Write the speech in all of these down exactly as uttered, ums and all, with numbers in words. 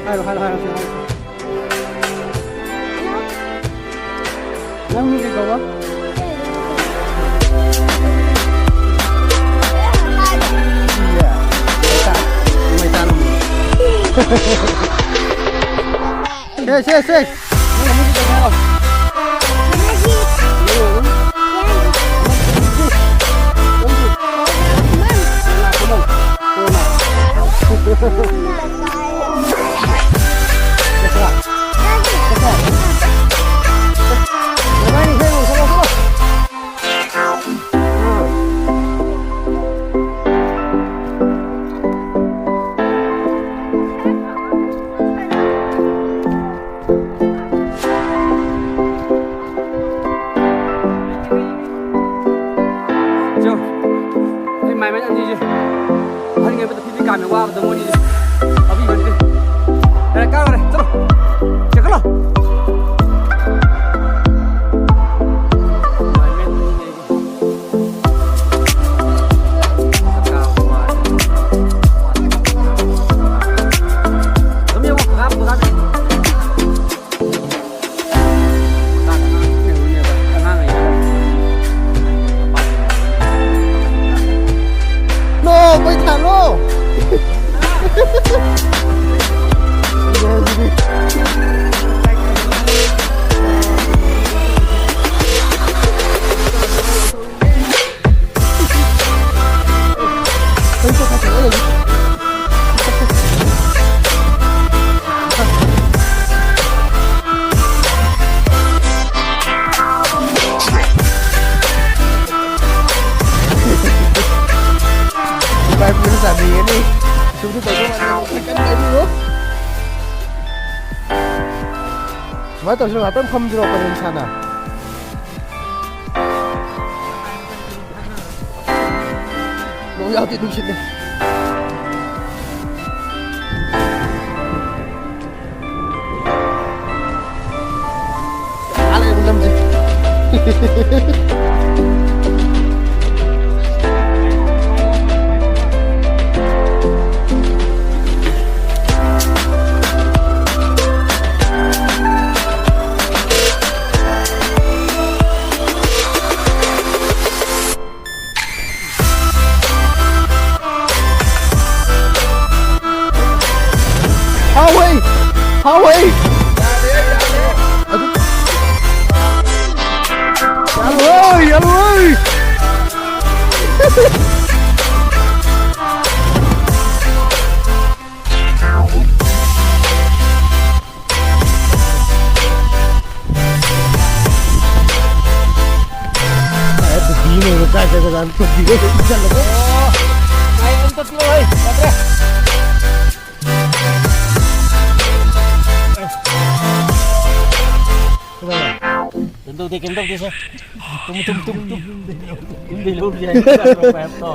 ꯍꯥꯏꯔꯣ, ꯍꯥꯏꯔꯣ, ꯍꯥꯏꯔꯣ, ꯍꯥꯏꯔꯣ꯫ ꯅꯪ ꯃꯤꯡ ꯀꯩ ꯀꯧꯕ? ꯏꯌꯥ, ꯃꯩꯇꯥꯟ, ꯃꯩꯇꯥꯟ꯫ ꯁꯦ, ꯁꯦ, ꯁꯦ꯫ ꯅꯪ ꯃꯤꯡ ꯀꯩ ꯀꯧꯕ? ꯆꯣ, ꯑꯩ ꯃꯥꯏ ꯃꯥꯏ ꯑꯅꯤꯁꯦ ꯑꯍꯟꯒꯤ ꯑꯃꯗ ꯐꯤꯐꯤ ꯀꯥꯝꯃꯦ, ꯋꯥꯕꯗ ꯃꯣꯏꯅꯤꯁꯦ ꯄꯥꯕꯤꯕ ꯅꯠꯇꯦ꯫ ꯌꯥꯔꯦ, ꯀꯥꯈ꯭ꯔꯦ, ꯆꯠꯂꯣ, ꯆꯦꯟꯈꯠꯂꯣ꯫ ꯃꯥꯏ ꯃꯥꯏ ꯑꯅꯤꯅꯦ ꯑꯩꯒꯤ꯫ ꯑꯗꯨꯝ ꯌꯦꯡꯉꯣ, ꯀꯅꯥꯝ ꯄꯣꯊꯥꯗꯦ꯫ ꯅꯣ, ꯃꯩ ꯊꯥꯜꯂꯣ꯫ ꯏꯕꯥꯏꯄꯨꯅ ꯆꯥꯕꯤꯒꯅꯤ꯫ ꯁꯨꯝꯁꯨ ꯇꯧꯗꯧ ꯃꯥꯜꯂꯦ꯫ ꯀꯟꯅ ꯂꯩꯕꯤꯌꯨ꯫ ꯁꯨꯃꯥꯏꯅ ꯇꯧꯁꯤꯔꯣ? ꯉꯥꯛꯇꯪ ꯐꯝꯁꯤꯔꯣ, ꯄꯔꯦꯡ ꯁꯥꯅ? ꯅꯣꯡ ꯌꯥꯎꯗꯦ, ꯅꯨꯡꯁꯤꯠꯅꯦ꯫ ꯑꯥ ꯂꯩꯔꯦ ꯂꯝꯁꯦ꯫ ꯀꯥꯏ ꯆꯠꯈ꯭ꯔꯖꯥꯠꯅꯣ? ꯇꯣꯄꯤꯒ ꯂꯣꯏ ꯎꯞꯁꯜꯂꯒ꯫ ꯑꯣ, ꯀꯥꯏ ꯑꯝꯇ ꯄꯤꯔꯛꯑꯣ, ꯍꯩ, ꯌꯥꯗ꯭ꯔꯦ꯫ ꯀꯩꯝ ꯇꯧꯗꯦ, ꯀꯩꯝ ꯇꯧꯗꯦ, ꯁꯦ꯫ ꯇꯨꯝꯃꯨ, ꯇꯨꯝꯃꯨ, ꯇꯨꯝꯃꯨ, ꯇꯨꯝꯃꯨ꯫ ꯌꯨꯝꯗꯩ ꯂꯧꯔꯨꯁꯦ ꯍꯥꯏ ꯅꯠꯇ꯭ꯔꯣ, ꯄꯥꯏꯞꯇꯣ?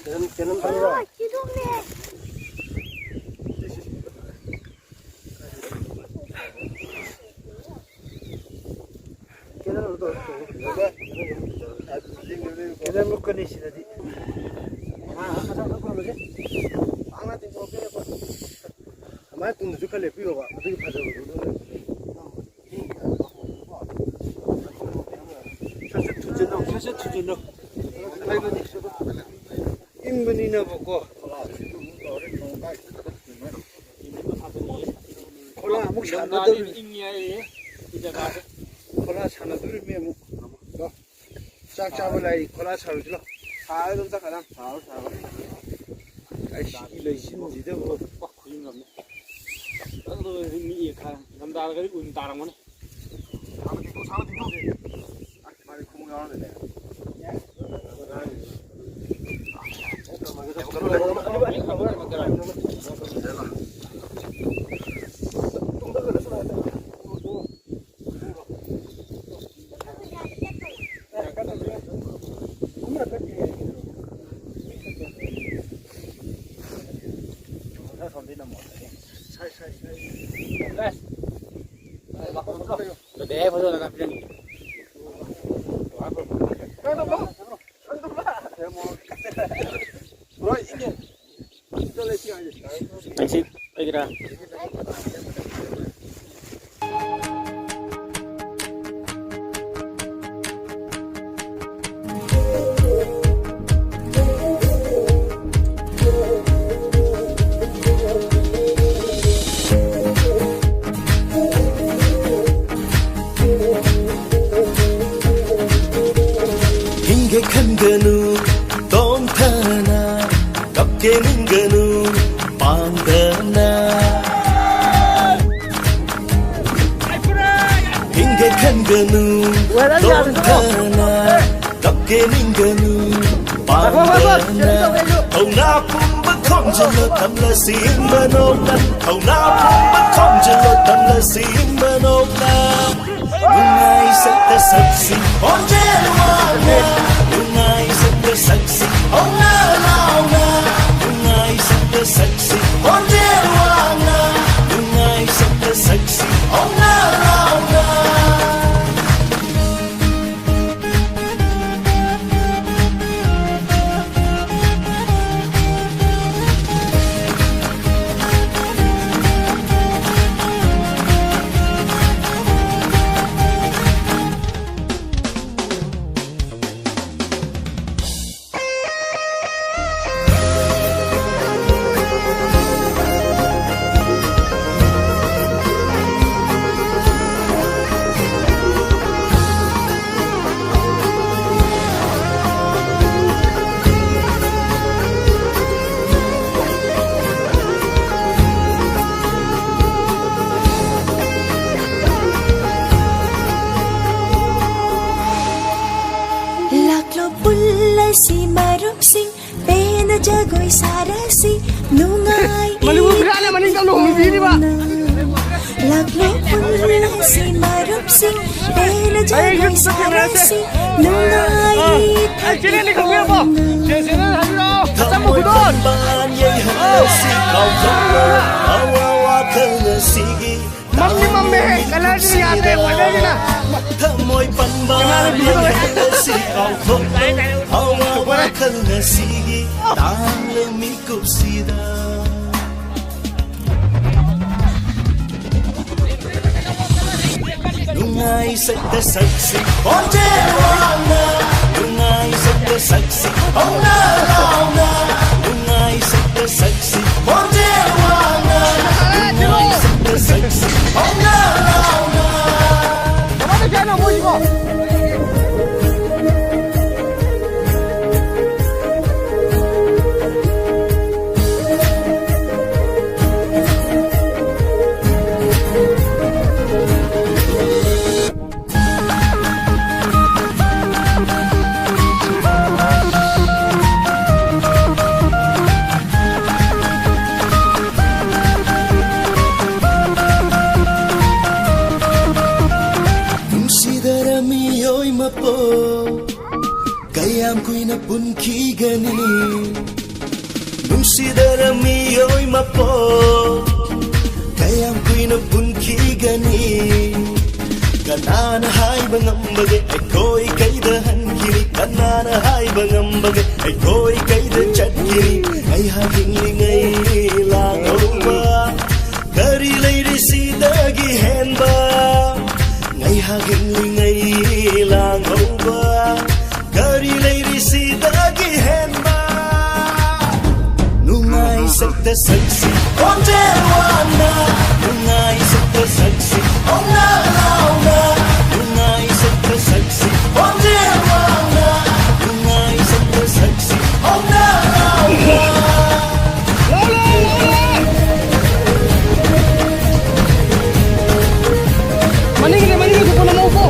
ꯀꯦꯅꯝ, ꯀꯦꯅꯝ ꯊꯝꯃꯤꯔꯣ? ꯀꯦꯅꯦꯜꯗꯣ ꯇꯧꯔ ꯇꯧꯔ ꯀꯦꯅꯦꯜ ꯂꯨꯞꯀꯅꯤ ꯁꯤꯗꯗꯤ꯫ ꯑꯗꯨꯃꯥꯏꯅ ꯇꯤꯡꯊꯣꯛꯄꯤꯔꯦꯀꯣ꯫ ꯑꯗꯨꯃꯥꯏꯅ ꯇꯨꯡꯗꯁꯨ ꯈꯔ ꯂꯦꯞꯄꯤꯔꯣꯕ, ꯑꯗꯨꯒꯤ ꯐꯖꯕꯗꯨ ꯑꯗꯨꯝ ꯂꯩꯕꯅꯦ꯫ ꯁꯠ ꯁꯠ ꯊꯨꯖꯤꯜꯂꯣ, ꯁꯠ ꯁꯠ ꯊꯨꯖꯤꯜꯂꯣ꯫ ꯏꯪꯕꯅꯤꯅꯕꯀꯣ꯫ ꯈꯣꯂꯥ ꯑꯃꯨꯛ ꯁꯥꯟꯅꯗꯧꯔꯤ꯫ ꯏꯪꯉꯦ ꯍꯥꯏꯔꯤ, ꯁꯤ ꯖꯒꯥꯁꯦ꯫ ꯈꯣꯂꯥ ꯁꯥꯟꯅꯗꯧꯔꯤꯃꯤ ꯑꯃꯨꯛ꯫ ꯆꯥꯛ ꯆꯥꯕ ꯂꯥꯏꯔꯤ, ꯈꯣꯂꯥ ꯁꯥꯔꯨꯁꯤ ꯂꯥꯎ꯫ ꯁꯥꯔ ꯑꯗꯨꯝ ꯆꯠꯈ꯭ꯔꯗꯝ꯫ ꯁꯥꯔꯣ, ꯁꯥꯔꯣ꯫ ꯑꯩꯁ, ꯃꯤ ꯂꯩꯁꯤꯟꯁꯤꯗꯕꯨ꯫ ꯄꯥꯛ ꯈꯨꯌꯨꯝ ꯑꯃ꯫ ꯑꯗꯨ ꯃꯤ ꯈꯔ ꯅꯤꯡꯊꯝꯊꯥꯗꯒꯗꯤ ꯎꯟ ꯇꯥꯔꯝꯒꯅꯤ꯫ ꯁꯥꯔꯣ, ꯇꯤꯡꯊꯣꯛ, ꯁꯥꯔꯣ, ꯇꯤꯡꯊꯣꯛ꯫ ꯑꯁ, ꯃꯥꯗꯤ ꯈꯣꯡꯎꯞ ꯌꯥꯎꯔꯝꯗ꯭ꯔꯦ꯫ ꯑꯩꯁꯤ ꯑꯩꯒꯤꯔꯥ? ꯍꯤꯡꯒꯦ ꯈꯟꯒꯅꯨ ꯇꯣꯝꯊꯅ, ꯀꯞꯀꯦ ꯅꯤꯡꯒꯅꯨ ꯄꯥꯡꯗꯅ꯫ ꯍꯤꯡꯒꯦ ꯈꯟꯒꯅꯨ ꯇꯣꯝꯊꯅ, ꯀꯞꯀꯦ ꯅꯤꯡꯒꯅꯨ ꯄꯥꯡꯗꯅ꯫ ꯊꯧꯅꯥ ꯄꯨꯝꯕ ꯈꯣꯝꯖꯤꯜꯂꯣ ꯇꯝꯂꯁꯤ ꯏꯪꯕ ꯅꯣꯛꯅ, ꯊꯧꯅꯥ ꯄꯨꯝꯕ ꯈꯣꯝꯖꯤꯜꯂꯣ ꯇꯝꯂꯁꯤ ꯏꯪꯕ ꯅꯣꯛꯅ꯫ ꯅꯨꯡꯉꯥꯏ ꯁꯛꯇ ꯁꯛꯁꯤ ꯈꯣꯟꯖꯦꯜ ꯋꯥꯡꯅ, ꯅꯨꯡꯉꯥꯏ ꯁꯛꯇ ꯁꯛꯁꯤ ꯍꯧꯅ ꯂꯥꯎꯅ, ꯅꯨꯡꯉꯥꯏ ꯁꯛꯇ ꯁꯛꯁꯤ ꯈꯣꯟꯖꯦꯜ ꯋꯥꯡꯅ, ꯅꯨꯡꯉꯥꯏ ꯁꯛꯇ ꯁꯛꯁꯤ ꯍꯧꯅ ꯂꯥꯎꯅ꯫ ꯂꯥꯛꯂꯣ ꯄꯨꯜꯂꯁꯤ ꯃꯔꯨꯞꯁꯤꯡ, ꯄꯦꯟꯅ ꯖꯒꯣꯏ ꯁꯥꯔꯁꯤ, ꯅꯨꯡꯉꯥꯏ ꯃꯅꯤꯄꯨꯔ ꯐꯤꯔꯥꯜꯂꯦ, ꯃꯅꯤꯡ ꯇꯝꯅ ꯍꯨꯝꯕꯤꯔꯤꯕ꯫ ꯂꯥꯛꯂꯣ ꯄꯨꯜꯂꯁꯤ ꯃꯔꯨꯞꯁꯤꯡ, ꯄꯦꯟꯅ ꯑꯩ ꯖꯒꯣꯏ ꯌꯨꯝꯗ ꯊꯦꯡꯅꯔꯁꯦ꯫ ꯁꯥꯔꯁꯤ, ꯅꯨꯡꯉꯥꯏ ꯑꯩ ꯆꯦꯅꯦꯜꯗꯤ ꯈꯪꯕꯤꯔꯕꯣ? ꯆꯦ ꯆꯦꯅꯦꯜ ꯍꯥꯏꯕꯤꯔꯛꯑꯣ꯫ ꯑꯆꯝꯕ ꯊꯃꯣꯏ ꯈꯨꯗꯣꯜ꯫ ꯄꯟꯕ ꯌꯩꯍꯜꯂꯁꯤ, ꯀꯥꯎꯊꯣꯛꯂꯣ ꯑꯋꯥ ꯋꯥꯈꯜ ꯉꯁꯤꯒꯤ꯫ ꯃꯝꯗꯤ ꯃꯝꯃꯦꯍꯦ, ꯀꯂꯔꯁꯤ ꯌꯥꯗ꯭ꯔꯦ, ꯋꯦꯗꯔꯁꯤꯅ꯫ ꯊꯃꯣꯏ ꯄꯟꯕ ꯏꯃꯥꯟꯅꯕꯤ ꯍꯣꯏ꯫ ꯌꯩꯍꯜꯂꯁꯤ, ꯀꯥꯎꯊꯣꯛꯂꯣ ꯑꯋꯥ ꯋꯥꯈꯜ ꯉꯁꯤꯒꯤ ꯇꯥꯡꯂ ꯃꯤꯀꯨꯞꯁꯤꯗ꯫ ꯅꯨꯡꯉꯥꯏ ꯁꯛꯇ ꯁꯛꯁꯤ ꯈꯣꯟꯖꯦꯜ ꯋꯥꯡꯅ, ꯅꯨꯡꯉꯥꯏ ꯁꯛꯇ ꯁꯛꯁꯤ ꯍꯧꯅ ꯂꯥꯎꯅ, ꯅꯨꯡꯉꯥꯏ ꯁꯛꯇ ꯁꯛꯁꯤ ꯈꯣꯟꯖꯦꯜ ꯋꯥꯡꯅ, ꯅꯨꯡꯉꯥꯏ ꯁꯛꯇ ꯁꯛꯁꯤ ꯍꯧꯅ ꯂꯥꯎꯅ꯫ ꯀꯃꯥꯏꯅ ꯇꯧꯔꯤꯅꯣ ꯃꯣꯏꯁꯤꯕꯣ? ꯃꯤꯑꯣꯏ ꯃꯄꯣꯛ ꯀꯌꯥꯝ ꯀꯨꯏꯅ ꯄꯨꯟꯈꯤꯒꯅꯤ? ꯅꯨꯡꯁꯤꯗꯔ ꯃꯤꯑꯣꯏ ꯃꯄꯣꯛ ꯀꯌꯥꯝ ꯀꯨꯏꯅ ꯄꯨꯟꯈꯤꯒꯅꯤ? ꯀꯅꯥꯅ ꯍꯥꯏꯕ ꯉꯝꯕꯒꯦ ꯑꯩꯈꯣꯏ ꯀꯩꯗ ꯍꯟꯈꯤꯅꯤ? ꯀꯅꯥꯅ ꯍꯥꯏꯕ ꯉꯝꯕꯒꯦ ꯑꯩꯈꯣꯏ ꯀꯩꯗ ꯆꯠꯈꯤꯅꯤ? ꯉꯥꯏꯍꯥꯛ ꯍꯤꯡꯂꯤꯉꯩ ꯂꯥꯡꯍꯧꯕ ꯀꯔꯤ ꯂꯩꯔꯤ ꯁꯤꯗꯒꯤ ꯍꯦꯟꯕ? ꯉꯥꯏꯍꯥꯛ ꯍꯤꯡꯂꯤꯉꯩ ꯂꯥꯡꯍꯧꯕ ꯀꯔꯤ ꯂꯩꯔꯤ ꯁꯤꯗꯒꯤ ꯍꯦꯟꯕ? ꯅꯨꯡꯉꯥꯏ ꯁꯛꯇ ꯁꯛꯁꯤ ꯈꯣꯟꯖꯦꯜ ꯋꯥꯡꯅ, ꯅꯨꯡꯉꯥꯏ ꯁꯛꯇ ꯁꯛꯁꯤ ꯍꯧꯅ ꯂꯥꯎꯅ, ꯅꯨꯡꯉꯥꯏ ꯁꯛꯇ ꯁꯛꯁꯤ ꯈꯣꯟꯖꯦꯜ ꯋꯥꯡꯅ, ꯅꯨꯡꯉꯥꯏ ꯁꯛꯇ ꯁꯛꯁꯤ ꯍꯧꯅ ꯂꯥꯎꯅ꯫ ꯂꯥꯎ, ꯂꯥꯎ, ꯂꯥꯎ, ꯂꯥꯎ꯫ ꯃꯅꯤꯡꯒꯤꯗꯤ, ꯃꯅꯤꯡꯒꯤꯗꯤ ꯄꯨꯟꯅ ꯂꯧꯀꯣ꯫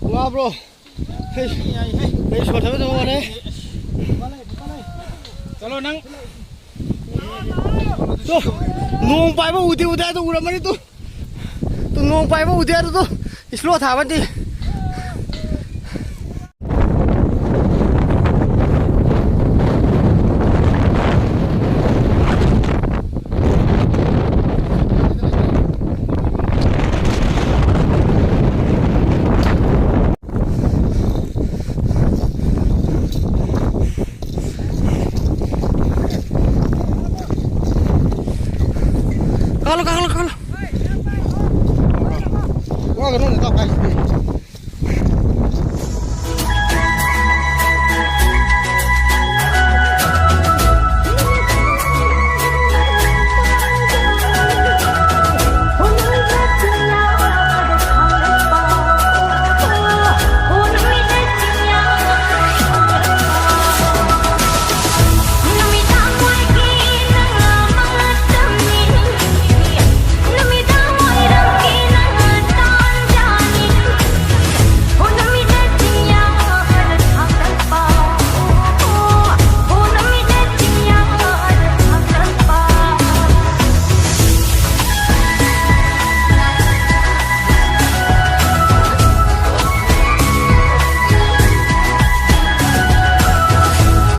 ꯋꯥꯕ꯭ꯔꯣ? ꯍꯩ, ꯑꯩ ꯁꯣꯔ ꯊꯕꯦ ꯇꯧꯕ ꯋꯥꯔꯦ꯫ ꯆꯠꯂꯣ ꯅꯪ꯫ ꯇꯨ, ꯅꯣꯡ ꯄꯥꯏꯕ ꯎꯗꯦ ꯎꯗꯦ ꯍꯥꯏꯗꯣ ꯎꯔꯝꯃꯅꯤ ꯇꯨ꯫ ꯇꯨ, ꯅꯣꯡ ꯄꯥꯏꯕ ꯎꯗꯦ ꯍꯥꯏꯗꯣ ꯇꯨ꯫ ꯏꯁꯂꯣ ꯊꯥꯕꯗꯤ꯫